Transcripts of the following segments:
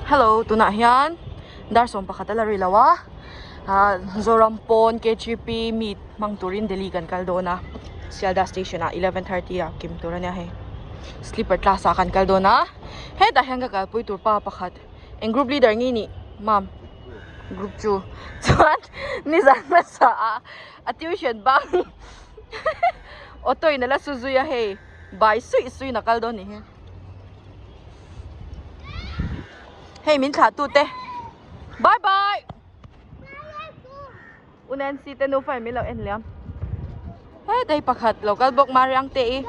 Hello tunah hian dar 11 a la ri lo a ah Zoram pawn K_G_P meet hmang turin Delhi kan kal dawn a Sealdah station ah 11:30 ah kim tur ania hei sleeper class ah kan kal dawn a hetah hian ka kalpui tur pa pakhat eng group leader nge nih mam group chu chuan nizan hmasa ah a tuition bang auto in a la su zui a hei bai suih suih in a kal dawn nih hi. Hei min thlah tute bye bye u Nancy te nufa in min lo en liam hetah hi pakhat lo kal bawk Mariang te i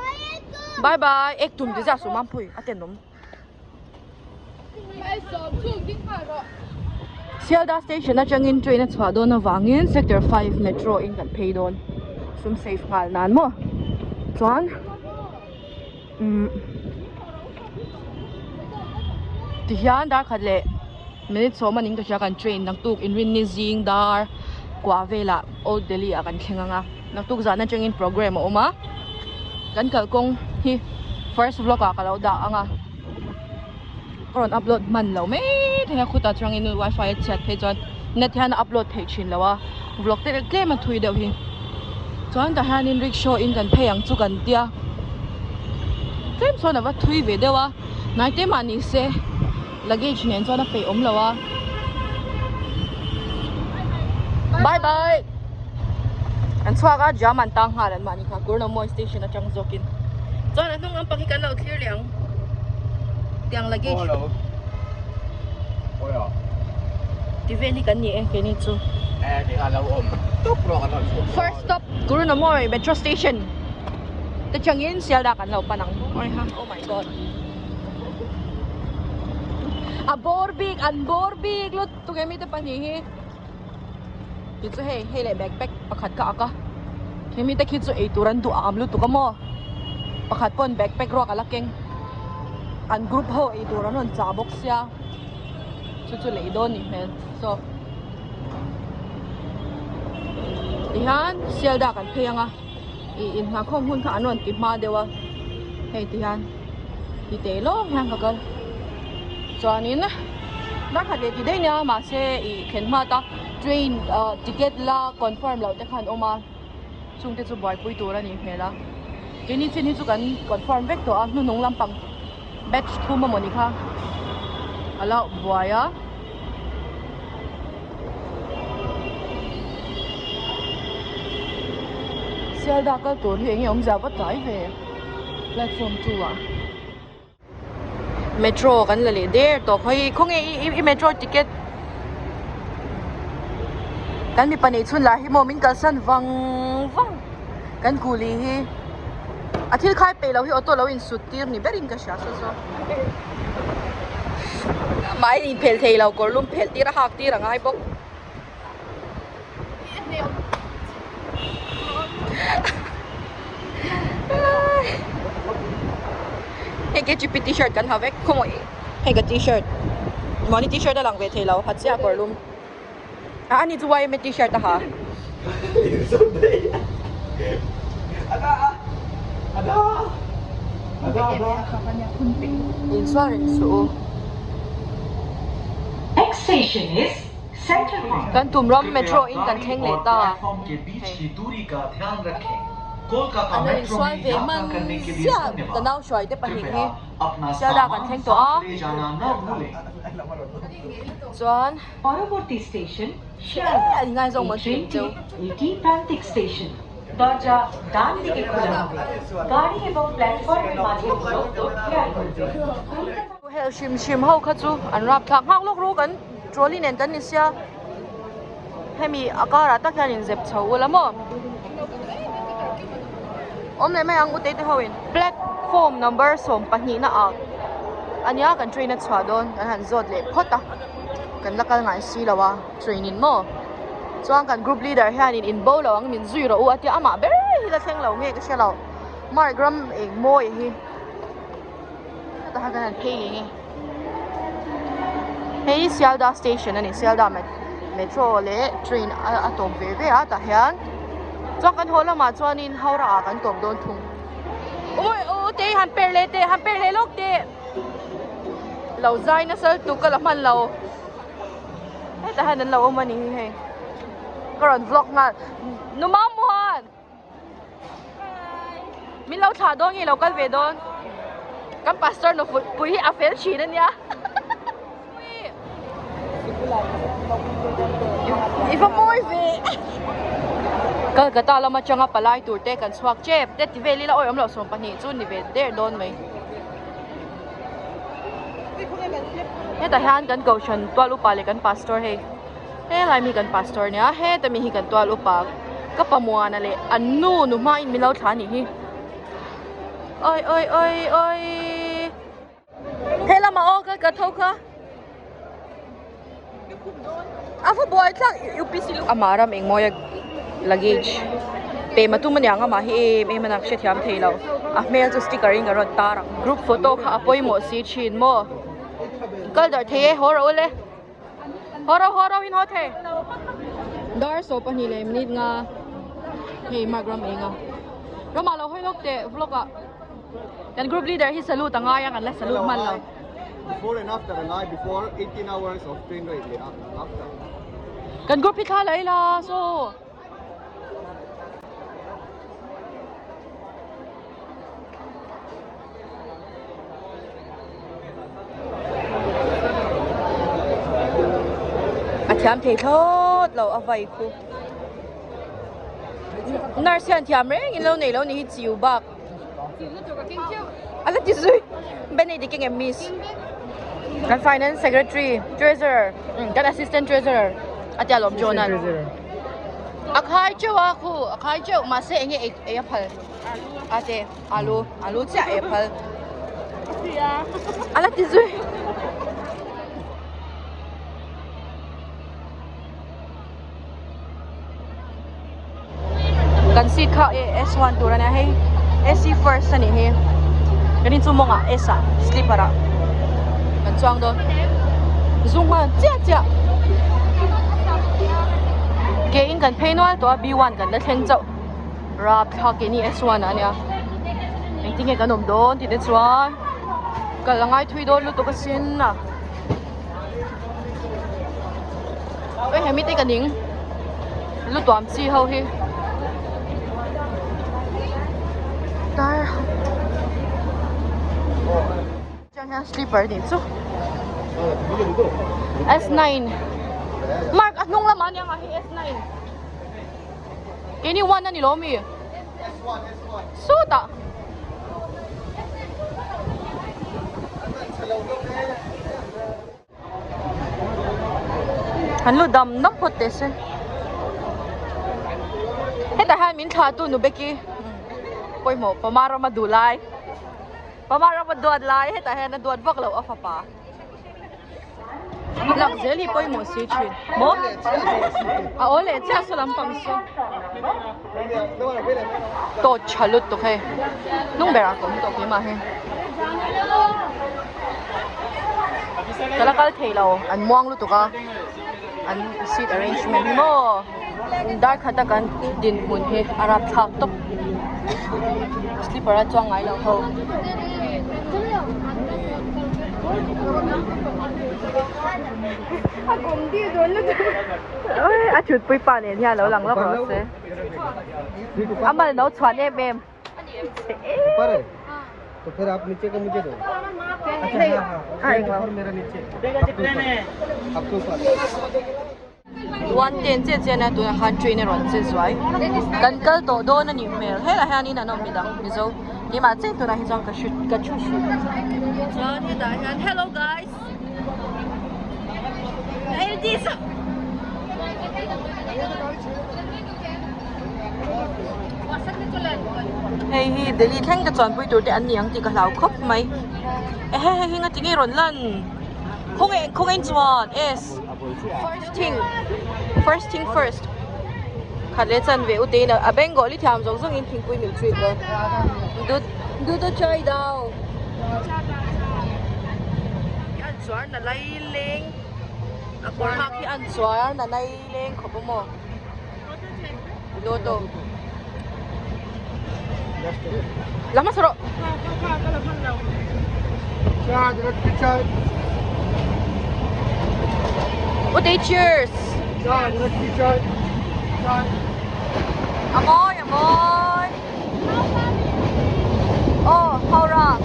bye bye ek tum ti zah sum ampui a tenawm Sealdah station atangin train a chhuah dawn avangin sector 5 metro in kan phei dawn sum save nghal nan maw chuan. Umm tihian dar khat leh minute sawm a ning ka hria kan train naktuk inrinni zing dar kua velah old delhi ah kan thleng ang a naktuk zan atangin program a awm a kan kalkawng hi first vlog ah ka lo dah ang a ka rawn upload hman lo mai thei a khutah chuangin wifi a chhiat phei chuan net hian a upload theih thin lo a vlog te tlem a thui deuh hi chuan tah hianin rickshaw in kan phei ang chu kan tia tlem sawn a va thui ve deuh a hnai te mah ni se luggage nen chuan a peih awm lo a bye bye an chhuak a jam an tang nghal an mahni kha Kurnomawi station atang zawkin chuan a hnung lampang hi kan lo thlir leh ang tiang luggage ti vel hi kan ni e keini chu first stop Kurnomawi metro station te changin Sealdah kan lo pan ang oh my god. A bawr bik an bawr bik lutuk e mite pahnih hi ti chu hei hei leh backpack pakhat ka ak a hemi te khi chu eitur an duh am lutuk a maw pakhat pawn backpack ruak a la keng an group ho eitur an rawn chah bawk sia chu chu lei dawn nih hmel so tihian Sealdah kan phei ang a ih inhnahkhawm hun kha an rawn ti hma deuh a hei tihian. Ti teh lawng hian ka kal chuanin dar khat leh ti daih nia mahse ih thlen hmat a train ah ticket la confirm loh te khan awm a chung te chu buaipui tur a nih hmel a keini chin hi chu kan confirm vek tawh a hnuhnung lampang batch thum a mawni kha a lo buai a. Sealdah kal tur hi eng nge awmzia va tlai ve. Platform 2 ah metro kan la leh der tawh khawi khawnge i i metro ticket kan mipa neih chhun lah hi maw min kalsan vang vang kan kuli hi a thil khai peih loh hi auto lo insut tir ni berin ka hria saw saw mahni in phelh thei lo kawr lum phelh tir a hak tir a ngai bawk. Hei KGP t-shirt kan ha vek khawngawih hei ka t-shirt mahni t-shirt a lang ve thei lo ha chiah kawr lum a ani chu YMA t-shirt a ha. Insual reng suh u. Next station is Kan tum ram metro in kan thleng leh ta. Hei. An lo insual ve hman chiah ka nau hruai te pahnih hi Sealdah kan thleng tawh a. Chuan a ingaizawng maw thin cheu. Hel hrim hrim ho kha chu an rap thlak nghak lawk ru kan. Trolley nen kan ni sia hemi a karah tak hian inzep chho ula maw awm leh mai ang u te ho in platform number 12 na ah ania kan train a chhuah dawn kan han zawt leh phawt a kan la kal ngai si lo a train in maw chuan kan group leader hianin in bo lo ang min zui rawh u a tia amah ber hi la thleng lo nge ka hre lo mark ram eng mawi hi hetah hian kan han phei leh nge. Hei Sealdah station a ni Sealdah metro leh train a tawp ve ve a tah hian chuan kan haw lamah chuanin Howrah ah kan tawp dawn thung awi aw te han per leh teh han per leh lawk teh. Lo zai nasa lutuk ka la hman lo. Hetah hian an lo awm a ni hi hei. Ka rawn vlog nghal. Nu Mamuan! Min lo thlah dawn nge lo kal ve dawn? Kan pastor nu pui hi a fel thin a nia. I va mawi ve. Kolkata lam atanga palai tur te kan chhuak tep te ti vel ila awi awm loh 12 chu ni ve der dawn mai. Hetah hian kan kohhran tual upa leh kan pastor hei helai mi kan pastor nia heta mi hi kan tual upa ka pamuana leh an nu nu hmain min lo thlah anih hi awi awi awi awi he lamah aw ka ka tho kha a va buai thlak upc amah ram engmawia luggage pe ma tum aniang amah hi em em a nak hrethiam thei lo a hmel chu sticker in ka rawn tar ang group photo kha a pawimawh si thin maw kal darh thei e haw rawh ule haw rawh haw rawh in haw thei dar saw pahnih leh minute nga hei mark ram eng a ramah lo hawi lawk teh vlog ah kan group leader hi salute a ngai a kan la salute hman lo. Before and after a ngai before 18 hours of train ride leh after. Kan group hi thla la ila so. A thiam thei thlawt lo a vai khu. Nurse hian thiam reng in lo nei lo ni hi chiu bak. A la ti zui. Benny dik engem miss. Kan finance secretary, treasurer, kan assistant treasurer a tia lawm John an. A khai teuh a khu, a khai teuh mahse enge ei ei a phal. A te alu, alu chiah ei a phal. A la ti zui. Kan seat kha S1 tur a nia hei AC first a nih hi kan in chu mawngah S ah sleeper ah kan chuang dawn zum nghal chiah chiah ke in kan phei nual tawh a B1 kan la thleng chauh rapthlak keini S1 ah a nia engtin nge kan awm dawn tih te chuan kal a ngai thui dawn lutuk asin a. Oi hemi te ka ning lu tuam chi ho hi tar chiang hian slipper nih chu S9 mark a hnung lamah ania ngah hi S9 keini 1 ani lo mi sawtah. Han lu dam dam phawt teh se hetah hian min thlah tu nu beki pawimawh pama rama duh lai pama rama duat lai hetah hian a duat vak loh a fapa lak zel hi pawimawh si thin maw a aw leh chiah saw lampang saw tawt tha lutuk hei hnung berah ka awm tawh keimah hi ka la kal thei lo an muang lutuk a an seat arrangement hi maw dar khat a kan dinhmun hi a rapthlak tawp slipper a chuang ngai lo ho. A thutpui pa nen hian lo lang lawk rawh se a mal no chhuan em em. One ten chiah chiah ania tunah khan train a rawn che zuai kan kal tawh dawn a nih hmel helaiah hianin an awm midang mizo keimah chiah tunah hi chuan ka hre ka thu hrih chuan hetah hian hello guys hei hi Delhi thleng te chuanpui tur te an ni ang tih ka hlau khawp mai ehe hei hi ngatinge rawn lan khawnge khawnge in chuan s first thing first thing first khat leh chan ve ute in a bengali thiam zawng zawng in thingpui min treat dawn dut dut a chai dau an chuar na lai leng a kawr hak hi an chuar na lai leng khawp a maw do do la hmasa rawh. Ute cheers! A mawi a mawi! Aw Howrah!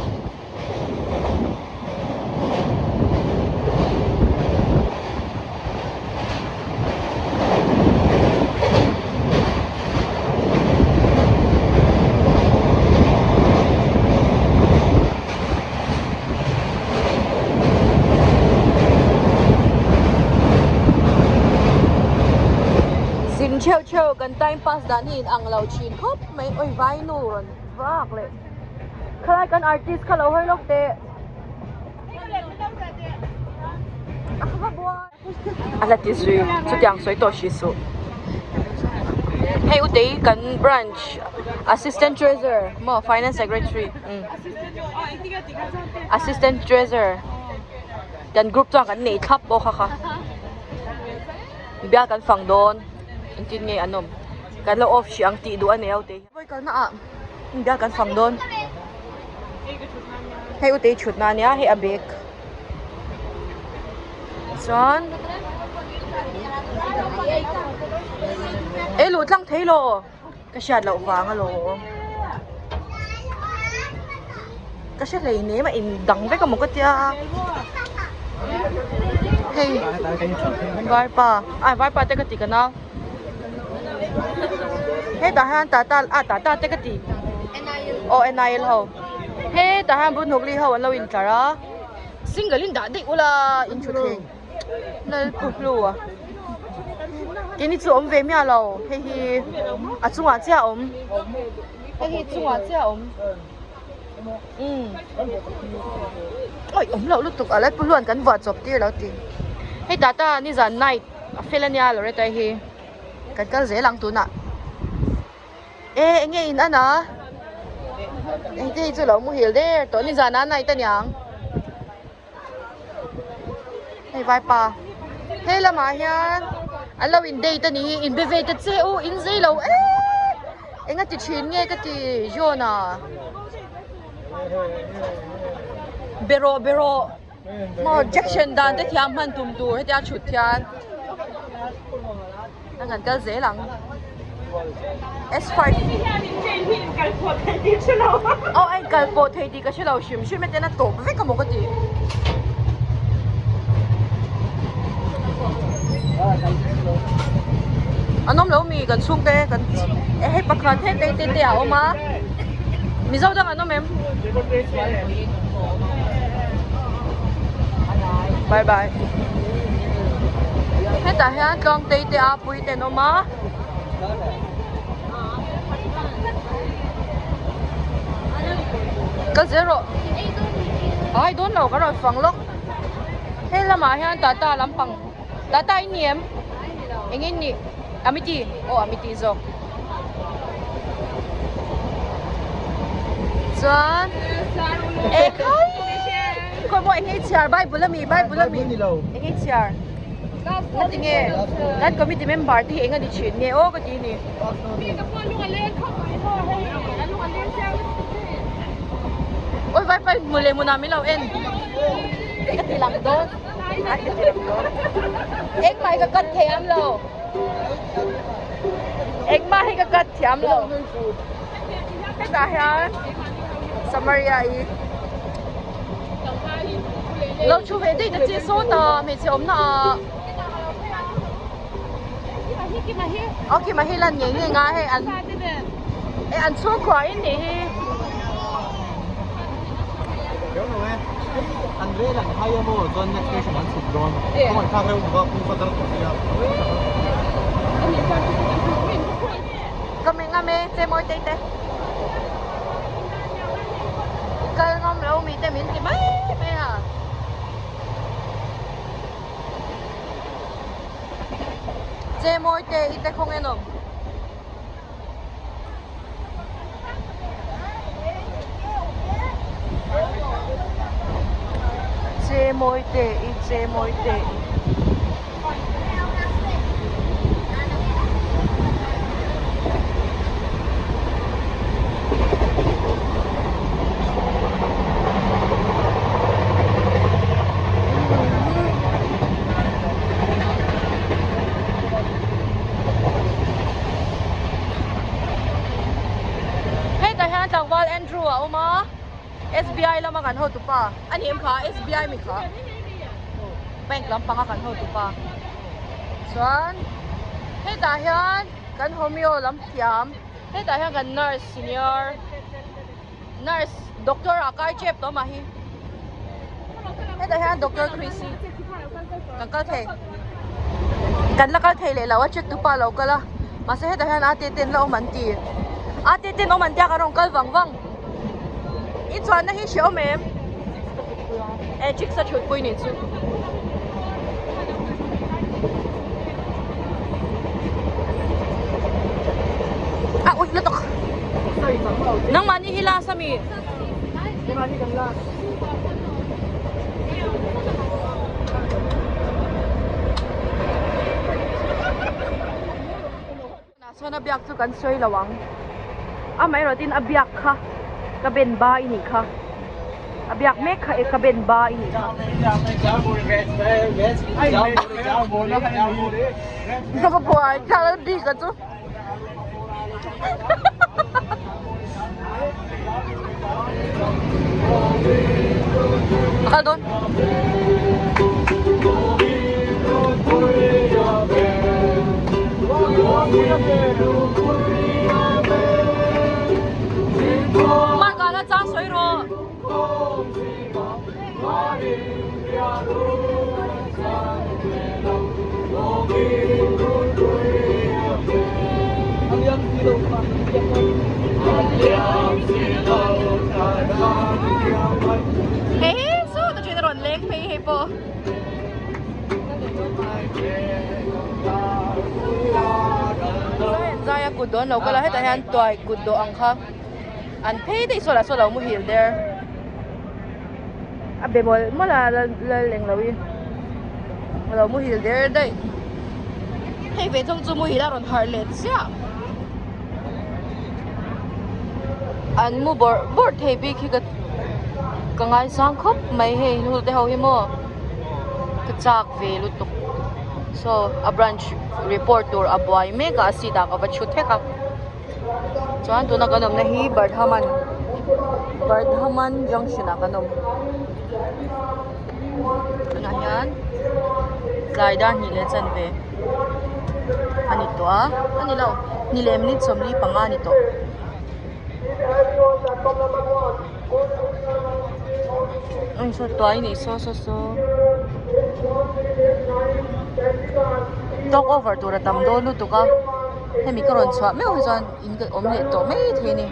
Zin theuh theuh kan time pass dan hi in ang lo thin khawp mai awi vai nu rawn vak leh khalai kan artist kha lo hawi lawk teh a la ti zui chutiang sawi tawh hri suh hei utei kan branch assistant treasurer maw finance secretary assistant treasurer kan group chuan kan nei thlap bawk a kha bial kan fang dawn engtin nge an awm kan lo off hrih ang tih duh a nei a utei hian vawi kalna ah bial kan fang dawn hei utei thutna ania hei a bag. Chuan e luh tlang thei lo ka hriat loh vang alawm ka hre hlei nem a in dang vek amaw ka tia hei varpa ai varpa te ka ti ka nau hetah hian tata ah tata te ka ti aw N_I_L ho hetah hian bunhukli ho an lo intlar a. Single in dah daih ula in thu thei lal pu hlu a keini chu awm ve miah lo hei hi a chungah chiah a awm hei hi chungah chiah a awm umm awi awm loh lutuk a lal pu hluan kan vuah chawp tir lo ti hei tata nizan night a fel ania Loretta hi kan kal zel ang tunah. E enge in an a hei te hi chu lo muhil der tawh nizan ah night aniang hei vaipa he lamah hian an lo in date anih hi in be ve ta che u in zei lo em enga ti thin nge ka ti John a be rawh be rawh maw jection dan te thiam hman tum tur hetia thut hian. An kan kal zel ang. S5 Aw a inkal pawh thei tih ka hre lo hrim hrim hetiang a tawp vek amaw ka ti. An awm lo mi kan chhungte kan hei pakhat he te te te a awm a Mizo dang an awm em? Bye bye. Hetah hian tlawngtei te a pui te an awm a. Ka zel rawh. Ai dawn lo ka rawn fang lawk. He lamah hian tata lampang tata in ni em? Eng in nih? Amity aw Amity zawk. Chuan e khai khawi maw eng nge i chhiar bible ami bible ami eng nge i chhiar ngati nge kan committee member te hi eng a ni thin nge aw ka ti ni awi vai pai hmu leh hmunah min lo en ka ti lang dawn ka ti lang dawn engmah hi ka cut thei am lo. Engmah hi ka cut thiam lo. Hetah hian Samaria i lo thu ve daih ta che sawta hmeichhe awmna ah aw kima hi lan ngei ngei nga hei an e an chhungkua in nih hi. An rel an hai a maw chuan next station an chhuk dawn kawng an thlak reuh bawk a phung saw dar sia. Ka meng ngam e che mawi tei te i kal ngam lo mi te min ti mai mai a. Che mawi te i te khawnge nawm. Che mawi te i che mawi te i. SBI lama kan hotupa a ni em kha SBI mi kha bank lampanga kan hotupa chuan hetah hian kan homeo lam thiam hetah hian kan nurse senior nurse doctor ah kai tep tawh mah hi hetah hian doctor Chrissy kan kal thei kan la kal thei leh lo a check tu pa a lo kal a mahse hetah hian a te ten la awm an ti a te ten awm an tia kan rawn kal vang vang i chuanna hi hrehawm em e chicks a thutpui nih chu. A ui lutuk nangmahni hi last ami Sawn a biak chu kan sawi lo ang amaherawh tin a biak kha ka ben ba i nih kha a biak mek kha e ka ben ba i nih kha. Ka buai thlak a bik a chu. A kal dawn. Mark ah la chang sawi rawh. Hei hi saw ta thin a rawn leng phei hei pawh. Zai a kut dawn lo kal a hetah hian tuai kut dawh ang kha an phei daih saw lah saw lo muhil der. A be mawlh mawlh a lal eng lo i a lo muhil der daih hei ve thung chu muhil a rawn harh leh chiah an mu bawrh bawrh thei bik hi ka ka ngaisang khawp mai hei hul te ho hi maw ka chak ve lutuk saw a branch report tur a buai mek a a seat ah ka va thu thek a. Chuan tuna kan awmna hi Bardhaman Bardhaman junction ah kan awm tunah hian tlai dar hnih leh chanve a ni tawh a a ni lo ni leh minute 45 a ni tawh. Saw tuai nih saw saw saw talk over tur a tam dawn lutuk a hemi ka rawn chhuah meuh hi chuan in ka awm leh tawh mai thei a ni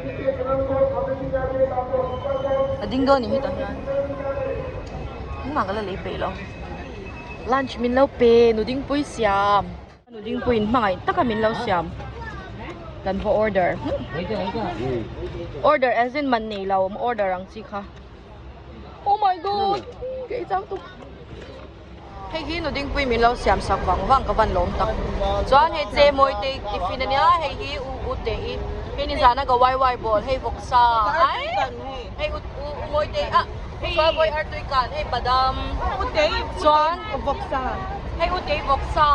a ding dawn nih hi tah hian engmah ka la lei peih lo lunch min lo pe nu dingpui siam. Nu dingpuiin hmangaih taka min lo siam kan va order order as in man nei lo awm order ang chi kha oh my god kei chang tuk hei hi nu dingpui min lo siam sak vang vang ka van lawm tak chuan hei che mawi te tiffin ania hei hi u u te i hei ni zana ka wai wai ball hei vawksa ai hei u u mawi te ah chuan vawi artui kan hei badam chuan hei u tei vawksa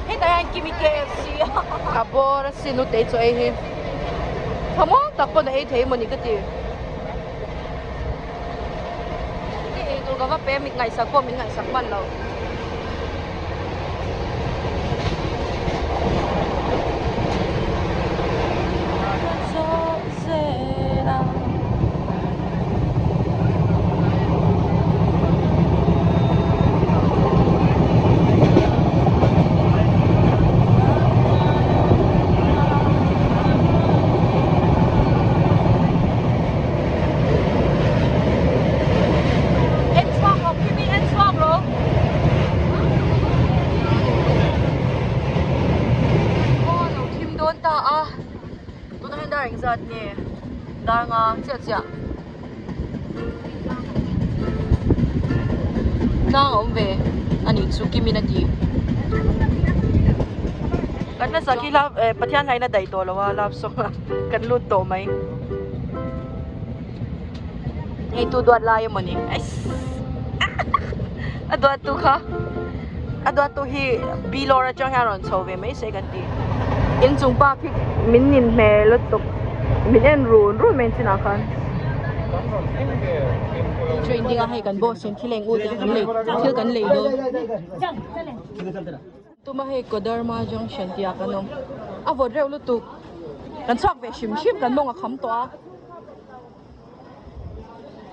hetah hian kimi KFC a bawr a sin u tei chaw ei hi thlamuang tak pawn a ei thei mawni ka ti i ei tur ka va pe mit ngaihsak pawh min ngaihsak hman lo. En chhuak rawh Kimi en chhuak rawh. Aw lo thim dawn ta a. Tunah hian dar engzat nge dar nga chiah chiah tlang a awm ve a nih chu Kimin a ti. Kan hmasa khi love eh Pathian hlain a daih tawh lo a love song a kan lut tawh mai. Hei tu duat lai emaw ni eiss a duat tu kha a duat tu hi bilawr atang hian rawn chho ve mai se kan ti inchung pa khi min nin hmel lutuk min en run run mai chinah khan. Train ding a hei kan boss in thil eng ut a kan lei thil kan lei dawn. Tuma hei Koderma junction tih ah kan awm a vawt reuh lutuk kan chhuak ve hrim hrim kan mawng a kham tawh a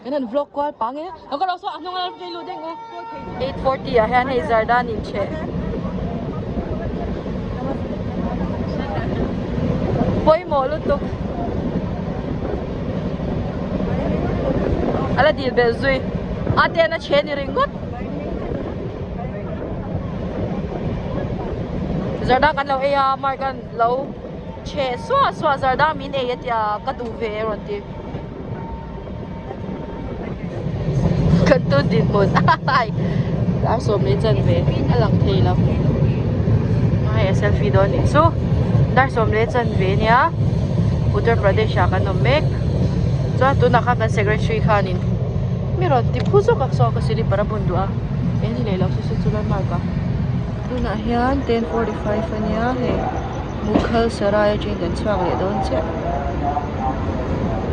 kan han vlog kual pang e lo ka lo saw a hnung a lo lut daih a 8:40 ah hian hei zardan in cheh pawimawh lutuk a la dil belh zui a te an a chhe ni ringawt. Zarda kan lo ei a mark an lo chhe suah suah zarda min ei a tia ka duh ve a rawn ti kan tun dinhmun ai dar sawm leh chanve a lang thei lo hei a selfie dawn nih chu dar sawm leh chanve ania Uttar Pradesh ah kan awm mek chuan tunah khan kan secretary khanin mi rawn ti phu zawk a saw ka slipper a bun duh a eng ni leh lo saw saw chu lai mark a tunah hian 10:45 ania hei Mughal Sarai atangin kan chhuak leh dawn chiah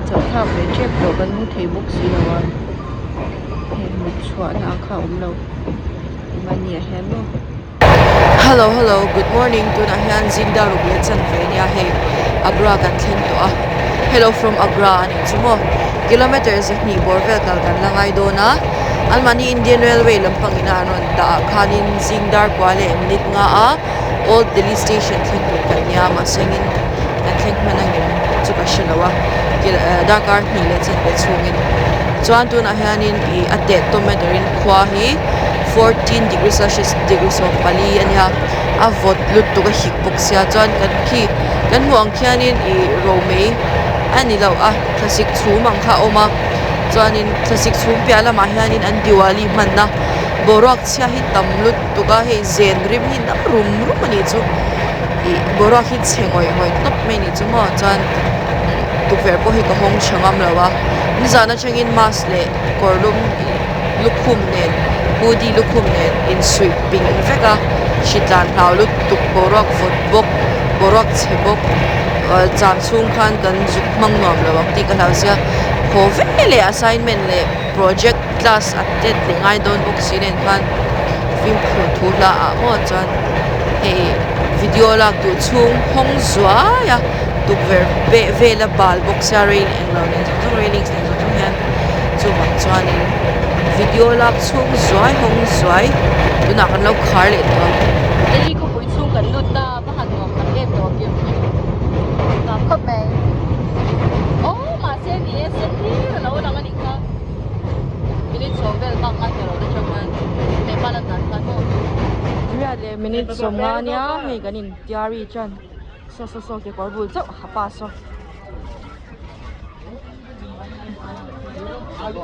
chawlh thlak ve tep tawh kan mu thei bawk si lo a hei mut chhuahna ang kha a awm lo mahni ah hian maw. Hello hello good morning tunah hian zing dar ruk leh chanve ania hei Agra kan thleng tawh a hello from Agra a nih chu maw kilometer zahnih bawr vel kal kan la ngai dawn a anmahni Indian railway lampang ina an rawn dah ah khanin zing dar kua leh minute nga a old Delhi station thleng tur kan nia mahse engin kan thleng hman angem chu ka hre lo a darkar hnih leh chanve chhungin chuan tunah hianin ih a teh tawm erawhin khua hi 14 degree celsius degree 14 a nia a vawt lutuk a hik bawk sia chuan kan khi kan hmuh ang khianin ih romei a ni loh a thlasik chhum ang kha a awm a chuanin thlasik chhum piah lamah hianin an diwali hmanna boruak chhia hi tam lutuk a hei zen rim hi nam rum rum a nih chu ih boruak hi chhe ngawih ngawih tawp mai a nih chu maw chuan tukverh pawh hi ka hawng tha ngam lo a nizan atangin mask leh kawr lum lukhum nen hoodie lukhum nen insuih ping vek a hritlan hlau lutuk boruak vawt bawk boruak chhe bawk cham chhung khan kan zuk hmang nuam lo ang tih ka hlau sia haw ve leh assignment leh project class a tet leh ngai dawn bawk si nen khan fimkhur thu hla ah maw chuan hei video lak duh chhung hawng zuai a tukverh vela bal bawk sia rail englo nen zawng zawng railings nen zawng zawng hian chuvang chuanin video lak chhung zuai hawng zuai tunah kan lo khar leh tawh a. Delhi khawpui chhung kan lut ta va han nuam tak em tawh kim nuam khawp mai aw mahse ni e sen hlir a lo lang a nih kha minute sawm vel bak ngai ta lo te chang khan Nepal an dan khan maw. Riat leh minute sawmnga nia hei kan in diary chan. Saw saw saw kekawr bul chauh ha pa saw.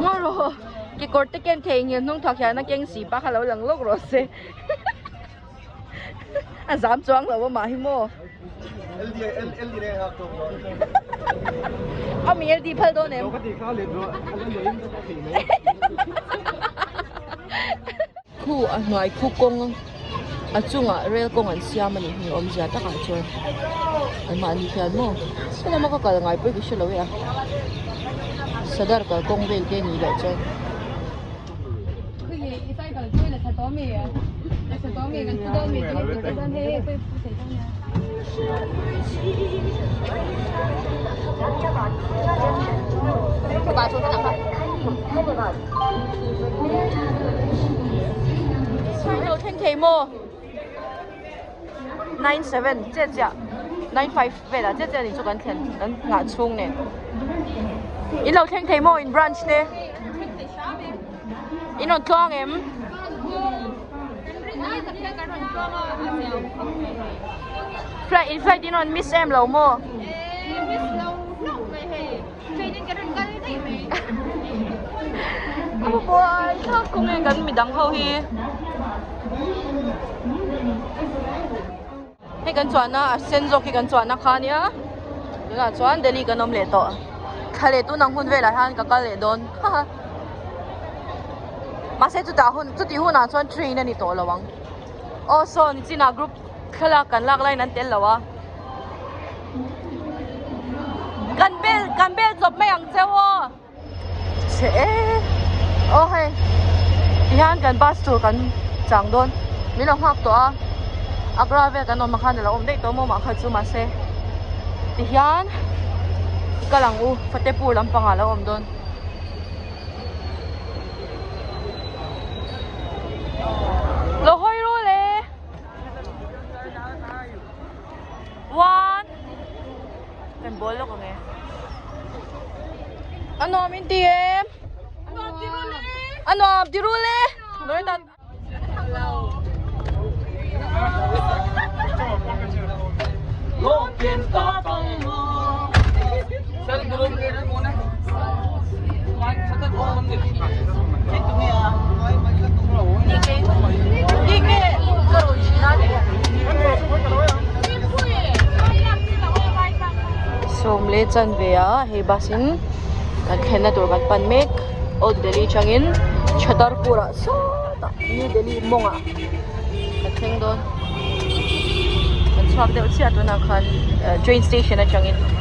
Ngaw rawh kekawr te ken thei ngil hnung thak hian a keng si pa kha lo lang lawk rawh se. A zam chuang lo a mah hi maw. A mi LD phal dawn em? Khu a hnuai khu kawng a chungah rel kawng an siam a ni hei awmzia takah chuan an mahni hian maw helama ka kal ngai pawh hi ka hre lo e a sadar kal kawng vel te nih loh chuan. Lo thleng thei maw? 97 che chiah 95 velah che chiah ni chu kan thlen kan nghah chhung nen in lo thleng thei maw in branch te in rawn tluang em flight in flight in rawn miss em lo maw A buai thlak kawng e kan midang ho hi hei kan chuanna a sen zawk hi kan chuanna kha ania tunah chuan Delhi kan awm leh tawh thla leh tun ang hun velah hian ka kal leh dawn haha mahse chutah hun chutih hunah chuan train a ni tawh lo ang aw saw nichinah group thlalak kan lak laiin an tel lo a. Kan bel kan bel chawp mai ang cheu aw. Chhe e aw hei tihian kan bus tur kan chang dawn min lo nghak tawh a Agra vel kan awm ang khan a lo awm daih tawh maw mah kha chu mahse tihian kal ang u Fatehpur lampangah a lo awm dawn. Lo hawi ru le one kan bawl lawk ang e a nuam in ti em a nuam ti rul e nawi tan Sawm leh chanve ah hei bus in kan thlenna tur kan pan mek Old Delhi atangin Chhatarpur ah sawtah New Delhi mawng ah kan thleng dawn kan chhuak deuh chiah tunah khan train station atangin.